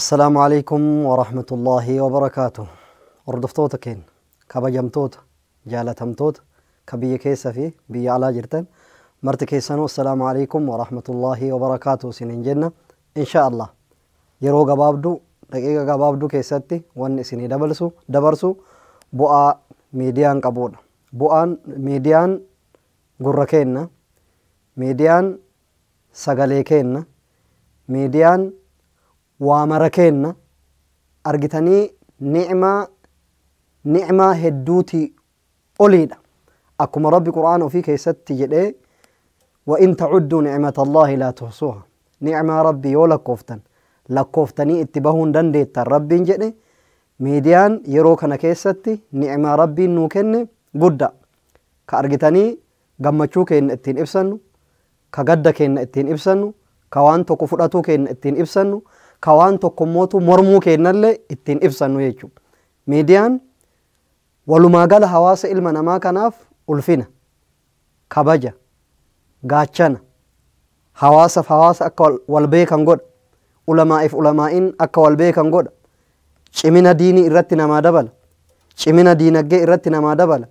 السلام عليكم ورحمة الله وبركاته. Hordoftoota keenya kabajamtoota jaalatamtoota ka biyya keessa fi biyya alaa jirtan marti keessanuu السلام عليكم ورحمة الله وبركاته isiniin jenna. Insha Allah yeroo gabaabduu, daqiiqa gabaabduu keessatti wanni isinii dabarsu bu'aa miidiyaan qabudha. Bu'aan miidiyaan gurra keenna, miidiyaan sagalee keenna, miidiyaan waamara keenna argitanii ni'maa hedduuti oliidha. Akkuma Rabbi Qur'aana ofii keessatti jedhee وإن تعدوا نعمة الله لا تحصوها. Ni'maa Rabbi yoo lakkooftan lakkooftanii itti bahuun dandeettan Rabbiin jedhe. Miidiyaan yeroo kana keessatti ni'maa Rabbiin nuu kenne guddaa ka argitanii gammachuu keenya ittiin ibsannu, ka gadda keenya ittiin ibsannu, ka waan tokko fudhatuu keenya ittiin ibsannu, ka waan tokko mootu mormuu keenyallee ittiin ibsannu jechuudha. Miidiyaan walumaa gala hawaasa ilma namaa kanaaf ulfina, kabaja, gaachana, hawaasaaf hawaasa akka wal beekan godha, ulamaa'iif ulamaa'iin akka wal beekan godha, cimina diinii irratti namaa dabala, cimina diinagdee irratti namaa dabala,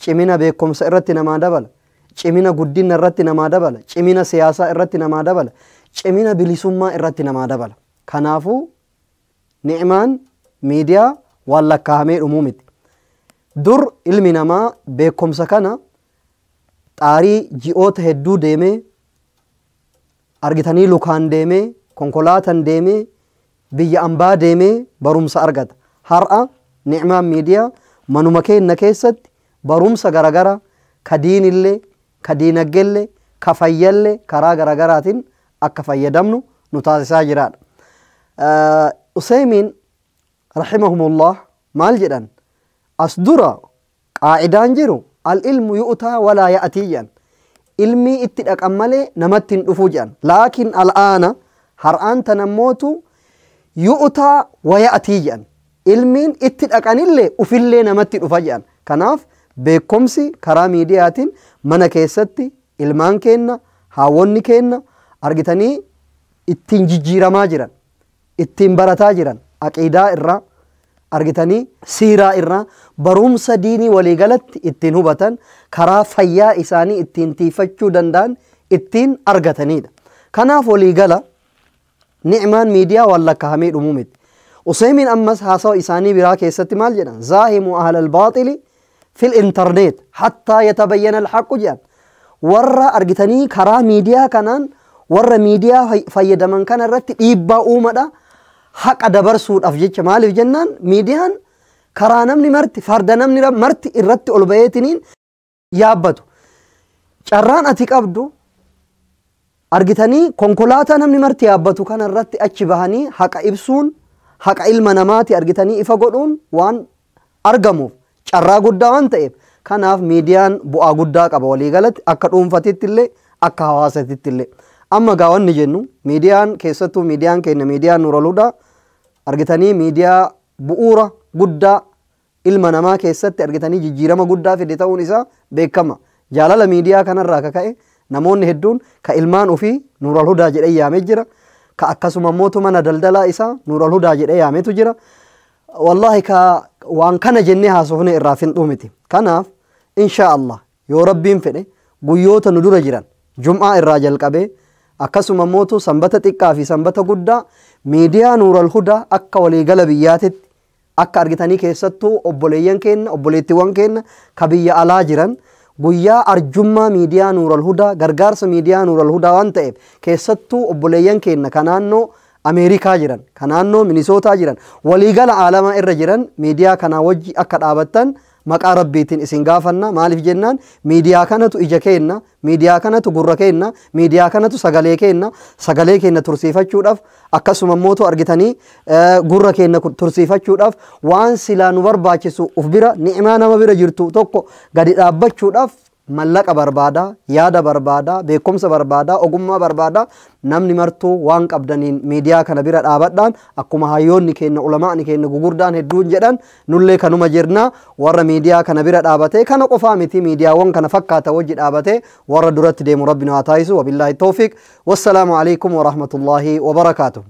cimina beekumsa irratti namaa dabala, cimina guddina irratti namaa dabala, cimina siyaasaa irratti namaa dabala, cimina bilisummaa irratti namaa dabala. Kanaafuu ni'maan miidiyaa waan lakkaa'amee dhumuu miti. Dur ilmi namaa beekumsa kana xaarii ji'oota hedduu deemee argitanii lukaan deemee konkolaataan deemee biyya ambaa deemee barumsa argata. Har'a ni'maan miidiyaa manuma keenya keessatti barumsa garagara ka diinillee, ka diinaggeellee, ka fayyallee karaa garagaraatiin akka fayyadamnu nu taasisaa jiraadha. Useymiin رحمهم الله maal jedhan? As dura qaacidaan jiru العلم يؤتى ولا يأتي jedhan, ilmii itti dhaqan malee namatti hin dhufu jedhan. لكن الآن har'aan tanammootu يؤتى ويأتي jedhan, ilmiin itti dhaqanillee ufillee namatti dhufa jedhan. Kanaaf beekumsi karaa miidiyaatiin mana keessatti ilmaan keenna, haawwonni keenna argitanii ittiin jijjiiramaa jiran, ittiin barataa jiran, aqiidaa irraa argitanii siiraa irraa barumsa diinii waliigalatti ittiin hubatan, karaa fayyaa isaanii ittiin tiifachuu danda'an ittiin argatanidha. Kanaaf waliigala ni'maan miidiyaa waan lakkaa'amee dhumuu miti. Useymiin ammas haasawa isaanii biraa keessatti maal jedhan? زاحموا أهل الباطل في الإنترنت حتى يتبين الحق jedhan. Warra argitanii karaa miidiyaa kanaan warra miidiyaa fayyadaman kana irratti dhiibbaa uumadha. Haqa dabarsuudhaaf jecha. Maaliif jennaan, miidiyaan karaa namni marti, farda namni marti irratti ol ba'eetiniin yaabbatu. Carraan ati qabdu argitanii konkolaataa namni marti yaabbatu kana irratti achi bahanii haqa ibsuun, haqa ilma namaati argitanii ifa godhuun waan argamuuf carraa guddaa waan ta'eef, kanaaf miidiyaan bu'aa guddaa qaba waliigalatti, akka dhuunfatitti illee akka hawaasatitti illee. Amma gaa wanni jennu, miidiyaan keessattuu miidiyaan keenya, miidiyaan Nuural Hudaa argitanii miidiyaa bu'uura guddaa ilma namaa keessatti argitanii jijjiirama guddaa fide ta'uun isaa beekama. Jaalala miidiyaa kanarraa ka ka'e namoonni hedduun ka ilmaan ofii Nuural Hudaa jedhee yaamee jira. Ka akkasuma mootu mana daldalaa isaa Nuural Hudaa jedhee yaametu jira. Wallaahi ka waan kana jennee haasofne irraa finxuu miti. Kanaaf insha Allah yoo Rabbiin fedhe guyyoota nu dura jiran Jum'aa irraa jalqabee akkasuma mootu sanbata xiqqaa fi sanbata guddaa miidiyaa Nuural Hudaa akka waliigala biyyaatitti akka argitanii keessattuu obboleeyyan keenya, obboleettiiwwan keenya ka biyya alaa jiran guyyaa arjummaa miidiyaa Nuural Hudaa, gargaarsa miidiyaa Nuural Hudaa waan ta'eef, keessattuu obboleeyyan keenya ka naannoo Ameerikaa jiran, ka naannoo Minisootaa jiran, waliigala aalamaa irra jiran miidiyaa kanaa wajji akka dhaabattan maqaa Rabbiitiin isin gaafanna. Maaliif jennaan, miidiyaa kanatu ija keenna, miidiyaa kanatu gurra keenna, miidiyaa kanatu sagalee keenna. Sagalee keenna tursiifachuudhaaf, akkasuma mootu argitanii gurra keenna tursiifachuudhaaf, waan silaa nu barbaachisu uf bira ni'imaa nama bira jirtu tokko gadi dhaabbachuudhaaf mallaqa barbaada, yaada barbaada, beekumsa barbaada, ogummaa barbaada. Namni martuu waan qabdaniin miidiyaa kana bira dhaabadhaan. Akkuma hayyoonni keenya, ulamaani keenya gugurdaan hedduun jedhan, nullee kanuma jirna. Warra miidiyaa kana bira dhaabatee, kana qofaa miti, miidiyaawwan kana fakkaata wajji dhaabatee warra duratti deemu Rabbi nu haa taasisu. وبالله التوفيق، والسلام عليكم ورحمة الله وبركاته.